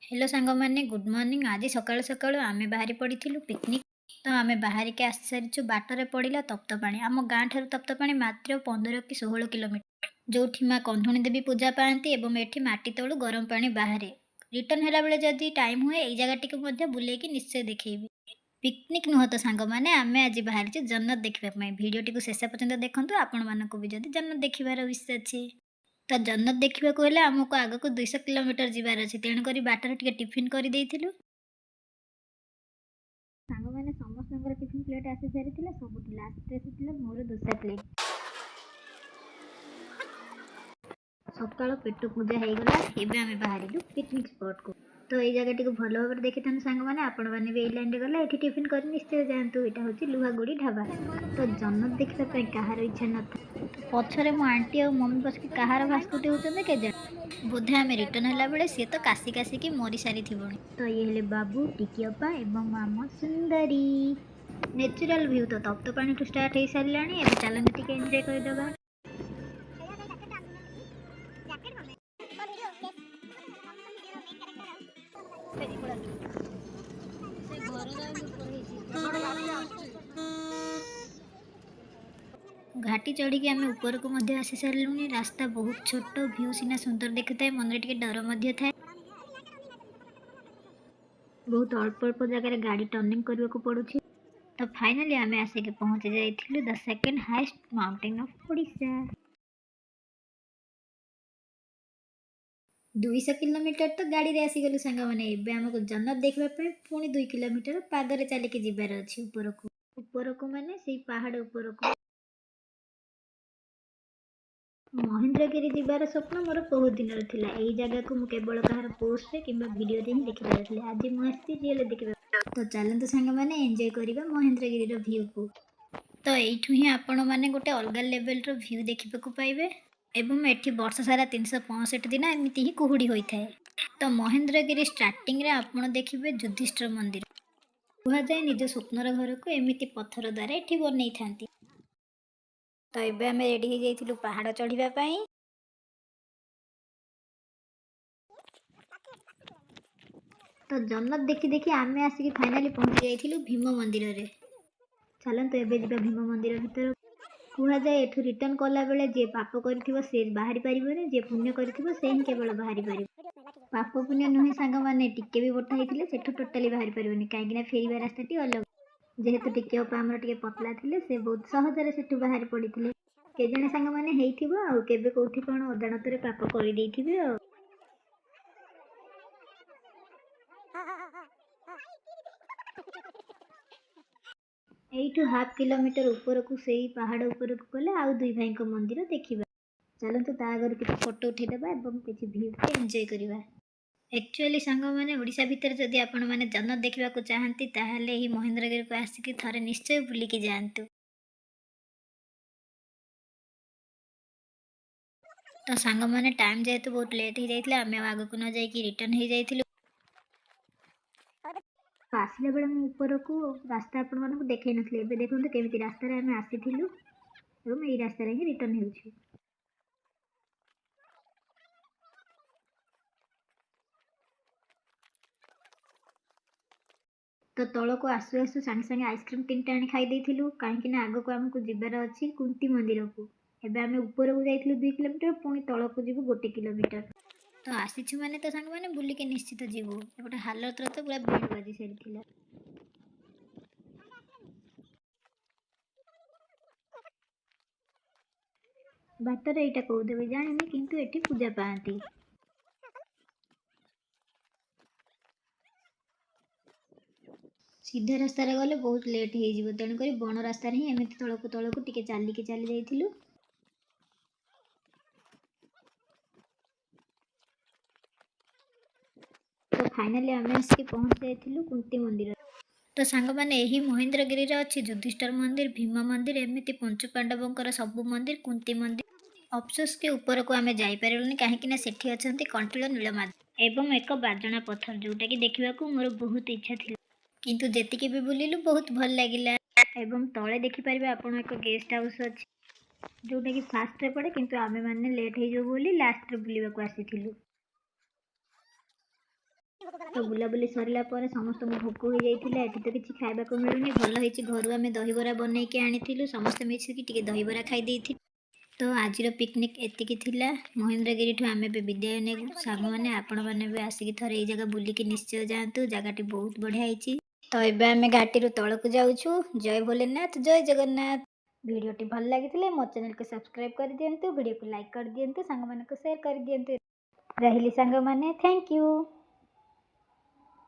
Hello ସାଙ୍ଗମାନେ, good morning. ଆଜି ସକାଳୁ ସକାଳୁ ଆମେ ବାହାରି ପଡ଼ିଥିଲୁ ପିକନିକ୍। ତ ଆମେ ବାହାରିକି ଆସିସାରିଛୁ। ବାଟରେ ପଡ଼ିଲା ତପ୍ତପାଣି। ଆମ ଗାଁ ଠାରୁ ତପ୍ତପାଣି ମାତ୍ର 15 କି 16 କିଲୋମିଟର, ଯେଉଁଠି ମା କନ୍ଧୁଣୀ ଦେବୀ ପୂଜା ପାଆନ୍ତି ଏବଂ ଏଠି ମାଟି ତଳୁ ଗରମ ପାଣି ବାହାରେ। ରିଟର୍ନ ହେଲାବେଳେ ଯଦି ଟାଇମ୍ ହୁଏ, ଏଇ ଜାଗାଟିକୁ ମଧ୍ୟ ବୁଲେଇକି ନିଶ୍ଚୟ ଦେଖେଇବି। ପିକନିକ୍ ନୁହଁ ତ ସାଙ୍ଗମାନେ, ଆମେ ଆଜି ବାହାରିଛୁ ଜନ୍ନତ ଦେଖିବା ପାଇଁ। ଭିଡ଼ିଓଟିକୁ ଶେଷ ପର୍ଯ୍ୟନ୍ତ ଦେଖନ୍ତୁ, ଆପଣମାନଙ୍କୁ ବି ଯଦି ଜନ୍ନତ ଦେଖିବାର ୱିଶ୍ ଅଛି। ତ ଜନ୍ନତ ଦେଖିବାକୁ ହେଲେ ଆମକୁ ଆଗକୁ 200 କିଲୋମିଟର ଯିବାର ଅଛି, ତେଣୁକରି ବାଟରେ ଟିକେ ଟିଫିନ୍ କରିଦେଇଥିଲୁ। ସାଙ୍ଗମାନେ, ସମସ୍ତଙ୍କର ଟିଫିନ୍ ପ୍ଲେଟ୍ ଆସି ସାରିଥିଲା। ସବୁଠୁ ଲାଷ୍ଟରେ ଆସିଥିଲା ମୋର ଦୋସା ପ୍ଲେଟ୍। ସକାଳ ପେଟ ପୂଜା ହେଇଗଲା। ଏବେ ଆମେ ବାହାରିଲୁ ପିକନିକ୍ ସ୍ପଟକୁ। ତ ଏଇ ଜାଗାଟିକୁ ଭଲ ଭାବରେ ଦେଖିଥାନ୍ତୁ ସାଙ୍ଗମାନେ। ଆପଣମାନେ ବି ଏଇ ଲାଇନରେ ଗଲେ ଏଠି ଟିଫିନ୍ କରି ନିଶ୍ଚୟ ଯାଆନ୍ତୁ। ଏଇଟା ହେଉଛି ଲୁହାଗୁଡ଼ି ଢାବା। ତ ଜନ୍ନତ ଦେଖିବା ପାଇଁ କାହାର ଇଚ୍ଛା ନଥାଏ? ପଛରେ ମୋ ଆଣ୍ଟି ଆଉ ମମି ବସିକି କାହାର ଭାସ୍କୁଟି ହେଉଛନ୍ତି କେଜାଣି। ବୋଧେ ଆମେ ରିଟର୍ନ ହେଲା ବେଳେ ସିଏ ତ କାଶି କାଶିକି ମରି ସାରିଥିବଣି। ତ ଇଏ ହେଲେ ବାବୁ, ଟିକି ଅପା ଏବଂ ଆମ ସୁନ୍ଦରୀ। ନେଚୁରାଲ ଭ୍ୟୁ ତ ତପ୍ତ ପାଣିଠୁ ଷ୍ଟାର୍ଟ ହେଇସାରିଲାଣି। ଏବେ ଚାଲନ୍ତୁ ଟିକେ ଏନ୍ଜୟ କରିଦେବା। ସେ ଘରର ଉପରେ ହେଇଛି। ଘାଟି ଚଢ଼ିକି ଆମେ ଉପରକୁ ମଧ୍ୟ ଆସି ସାରିଲୁଣି। ରାସ୍ତା ବହୁତ ଛୋଟ। ଭ୍ୟୁ ସିନା ସୁନ୍ଦର ଦେଖୁଥାଏ, ମନରେ ଟିକେ ଡର ମଧ୍ୟ ଥାଏ। ବହୁତ ଅଳ୍ପ ଅଳ୍ପ ଜାଗାରେ ଗାଡ଼ି ଟର୍ଣ୍ଣିଂ କରିବାକୁ ପଡ଼ୁଛି। ତ ଫାଇନାଲି ଆମେ ଆସିକି ପହଞ୍ଚି ଯାଇଥିଲୁ the second highest mountain of Odisha. 200 kilometre ତ ଗାଡ଼ିରେ ଆସିଗଲୁ ସାଙ୍ଗମାନେ। ଏବେ ଆମକୁ ଜନ୍ନତ ଦେଖିବା ପାଇଁ ପୁଣି 2 କିଲୋମିଟର ପାଦରେ ଚାଲିକି ଯିବାର ଅଛି ଉପରକୁ। ଉପରକୁ ମାନେ ସେଇ ପାହାଡ଼ ଉପରକୁ। ମହେନ୍ଦ୍ରଗିରି ଯିବାର ସ୍ୱପ୍ନ ମୋର ବହୁତ ଦିନର ଥିଲା। ଏଇ ଜାଗାକୁ ମୁଁ କେବଳ କାହାର ପୋଷ୍ଟରେ କିମ୍ବା ଭିଡ଼ିଓରେ ହିଁ ଦେଖିପାରୁଥିଲି। ଆଜି ମୁଁ ଆସିଛି ରିଏଲ୍ ଦେଖିବା। ତ ଚାଲନ୍ତୁ ସାଙ୍ଗମାନେ, ଏନ୍ଜୟ କରିବା ମହେନ୍ଦ୍ରଗିରିର ଭ୍ୟୁକୁ। ତ ଏଇଠୁ ହିଁ ଆପଣମାନେ ଗୋଟେ ଅଲଗା ଲେଭେଲର ଭ୍ୟୁ ଦେଖିବାକୁ ପାଇବେ ଏବଂ ଏଠି ବର୍ଷ ସାରା 365 ଦିନ ଏମିତି ହିଁ କୁହୁଡ଼ି ହୋଇଥାଏ। ତ ମହେନ୍ଦ୍ରଗିରି ଷ୍ଟାର୍ଟିଂରେ ଆପଣ ଦେଖିବେ ଯୁଧିଷ୍ଠିର ମନ୍ଦିର। କୁହାଯାଏ, ନିଜ ସ୍ୱପ୍ନର ଘରକୁ ଏମିତି ପଥର ଦ୍ୱାରା ଏଠି ବନେଇଥାନ୍ତି। ତ ଏବେ ଆମେ ରେଡ଼ି ହେଇଯାଇଥିଲୁ ପାହାଡ଼ ଚଢ଼ିବା ପାଇଁ। ତ ଜନ୍ନତ ଦେଖି ଦେଖି ଆମେ ଆସିକି ଫାଇନାଲି ପହଞ୍ଚି ଯାଇଥିଲୁ ଭୀମ ମନ୍ଦିରରେ। ଚାଲନ୍ତୁ, ଏବେ ଯିବା ଭୀମ ମନ୍ଦିର ଭିତରକୁ। କୁହାଯାଏ, ଏଠୁ ରିଟର୍ନ କଲାବେଳେ ଯିଏ ପାପ କରିଥିବ ସେ ବାହାରି ପାରିବନି, ଯିଏ ପୁଣ୍ୟ କରିଥିବ ସେ ହିଁ କେବଳ ବାହାରି ପାରିବ। ପାପ ପୁଣ୍ୟ ନୁହେଁ ସାଙ୍ଗମାନେ, ଟିକେ ବି ମୋଟା ହେଇଥିଲେ ସେଠୁ ଟୋଟାଲି ବାହାରି ପାରିବନି, କାହିଁକିନା ଫେରିବା ରାସ୍ତାଟି ଅଲଗା। ଯେହେତୁ ଟିକେ ଅପା ଆମର ଟିକେ ପତଲା ଥିଲେ, ସେ ବହୁତ ସହଜରେ ସେଠୁ ବାହାରି ପଡ଼ିଥିଲେ। କେଜାଣି ସାଙ୍ଗମାନେ, ହେଇଥିବ ଆଉ କେବେ କୋଉଠି କ'ଣ ଅଜାଣତରେ ପାପ କରିଦେଇଥିବେ ଆଉ। ଏଇଠୁ ହାଫ୍ କିଲୋମିଟର ଉପରକୁ, ସେଇ ପାହାଡ଼ ଉପରକୁ ଗଲେ ଆଉ ଦୁଇ ଭାଇଙ୍କ ମନ୍ଦିର ଦେଖିବା। ଚାଲନ୍ତୁ, ତା ଆଗରୁ କିଛି ଫଟୋ ଉଠେଇଦେବା ଏବଂ କିଛି ଭ୍ୟୁକୁ ଏନ୍ଜୟ କରିବା। ଆକ୍ଚୁଆଲି ସାଙ୍ଗମାନେ, ଓଡ଼ିଶା ଭିତରେ ଯଦି ଆପଣମାନେ ଜନ୍ନତ ଦେଖିବାକୁ ଚାହାନ୍ତି, ତାହେଲେ ଏହି ମହେନ୍ଦ୍ରଗିରିକୁ ଆସିକି ଥରେ ନିଶ୍ଚୟ ବୁଲିକି ଯାଆନ୍ତୁ। ତ ସାଙ୍ଗମାନେ, ଟାଇମ୍ ଯେହେତୁ ବହୁତ ଲେଟ୍ ହେଇଯାଇଥିଲା, ଆମେ ଆଉ ଆଗକୁ ନ ଯାଇକି ରିଟର୍ନ ହେଇଯାଇଥିଲୁ। ଆସିଲା ବେଳେ ମୁଁ ଉପରକୁ ରାସ୍ତା ଆପଣମାନଙ୍କୁ ଦେଖେଇ ନଥିଲି। ଏବେ ଦେଖନ୍ତୁ କେମିତି ରାସ୍ତାରେ ଆମେ ଆସିଥିଲୁ ଏବଂ ଏଇ ରାସ୍ତାରେ ହିଁ ରିଟର୍ନ ହେଉଛୁ। ତ ତଳକୁ ଆସୁ ଆସୁ ସାଙ୍ଗେ ସାଙ୍ଗେ ଆଇସ୍କ୍ରିମ୍ ତିନିଟା ଆଣି ଖାଇ ଦେଇଥିଲୁ, କାହିଁକି ନା ଆଗକୁ ଆମକୁ ଯିବାର ଅଛି କୁନ୍ତି ମନ୍ଦିରକୁ। ଏବେ ଆମେ ଉପରକୁ ଯାଇଥିଲୁ 2 କିଲୋମିଟର, ପୁଣି ତଳକୁ ଯିବୁ 1 କିଲୋମିଟର। ତ ଆସିଛୁ ମାନେ ତ ସାଙ୍ଗମାନେ, ବୁଲିକି ନିଶ୍ଚିତ ଯିବୁ। ଏପଟେ ହାଲତର ତ ପୁରା ବ୍ୟାଣ୍ଡ ବାଜି ସାରିଥିଲା। ବାଟରେ ଏଇଟା କୋଉ ଦେବୀ ଜାଣିନି, କିନ୍ତୁ ଏଠି ପୂଜା ପାଆନ୍ତି। ସିଧା ରାସ୍ତାରେ ଗଲେ ବହୁତ ଲେଟ୍ ହେଇଯିବ, ତେଣୁକରି ବଣ ରାସ୍ତାରେ ହିଁ ଏମିତି ତଳକୁ ତଳକୁ ଟିକେ ଚାଲିକି ଚାଲି ଯାଇଥିଲୁ। ତ ଫାଇନାଲି ଆମେ ଆସିକି ପହଞ୍ଚି ଯାଇଥିଲୁ କୁନ୍ତି ମନ୍ଦିର। ତ ସାଙ୍ଗମାନେ, ଏହି ମହେନ୍ଦ୍ରଗିରିରେ ଅଛି ଯୁଧିଷ୍ଠିର ମନ୍ଦିର, ଭୀମ ମନ୍ଦିର, ଏମିତି ପଞ୍ଚୁ ପାଣ୍ଡବଙ୍କର ସବୁ ମନ୍ଦିର, କୁନ୍ତି ମନ୍ଦିର। ଅଫସୋସ କି ଉପରକୁ ଆମେ ଯାଇପାରିଲୁନି, କାହିଁକି ନା ସେଠି ଅଛନ୍ତି କଣ୍ଟିଳ ନୀଳମାଧବ ଏବଂ ଏକ ବାଜଣା ପଥର, ଯୋଉଟାକି ଦେଖିବାକୁ ମୋର ବହୁତ ଇଚ୍ଛା ଥିଲା। କିନ୍ତୁ ଯେତିକି ବି ବୁଲିଲୁ, ବହୁତ ଭଲ ଲାଗିଲା। ଏବଂ ତଳେ ଦେଖିପାରିବେ ଆପଣ, ଏକ ଗେଷ୍ଟ ହାଉସ୍ ଅଛି, ଯୋଉଟାକି ଫାଷ୍ଟରେ ପଡ଼େ। କିନ୍ତୁ ଆମେମାନେ ଲେଟ୍ ହେଇଯିବ ବୋଲି ଲାଷ୍ଟରେ ବୁଲିବାକୁ ଆସିଥିଲୁ। ତ ବୁଲାବୁଲି ସରିଲା ପରେ ସମସ୍ତଙ୍କୁ ଭୋକ ହୋଇଯାଇଥିଲା। ଏଠି ତ କିଛି ଖାଇବାକୁ ମିଳୁନି। ଭଲ ହେଇଛି, ଘରୁ ଆମେ ଦହିବରା ବନେଇକି ଆଣିଥିଲୁ। ସମସ୍ତେ ମିଶିକି ଟିକେ ଦହିବରା ଖାଇ ଦେଇଥିଲୁ। ତ ଆଜିର ପିକନିକ୍ ଏତିକି ଥିଲା। ମହେନ୍ଦ୍ରଗିରିଠୁ ଆମେ ଏବେ ବିଦାୟ ନେବୁ। ସାଙ୍ଗମାନେ, ଆପଣମାନେ ବି ଆସିକି ଥରେ ଏଇ ଜାଗା ବୁଲିକି ନିଶ୍ଚୟ ଯାଆନ୍ତୁ। ଜାଗାଟି ବହୁତ ବଢ଼ିଆ ହେଇଛି। ତ ଏବେ ଆମେ ଘାଟିରୁ ତଳକୁ ଯାଉଛୁ। ଜୟ ଭୋଲେନାଥ, ଜୟ ଜଗନ୍ନାଥ। ଭିଡ଼ିଓଟି ଭଲ ଲାଗିଥିଲେ ମୋ ଚ୍ୟାନେଲକୁ ସବସ୍କ୍ରାଇବ୍ କରିଦିଅନ୍ତୁ, ଭିଡ଼ିଓକୁ ଲାଇକ୍ କରିଦିଅନ୍ତୁ, ସାଙ୍ଗମାନଙ୍କୁ ସେୟାର କରିଦିଅନ୍ତୁ। ରହିଲି ସାଙ୍ଗମାନେ, thank you.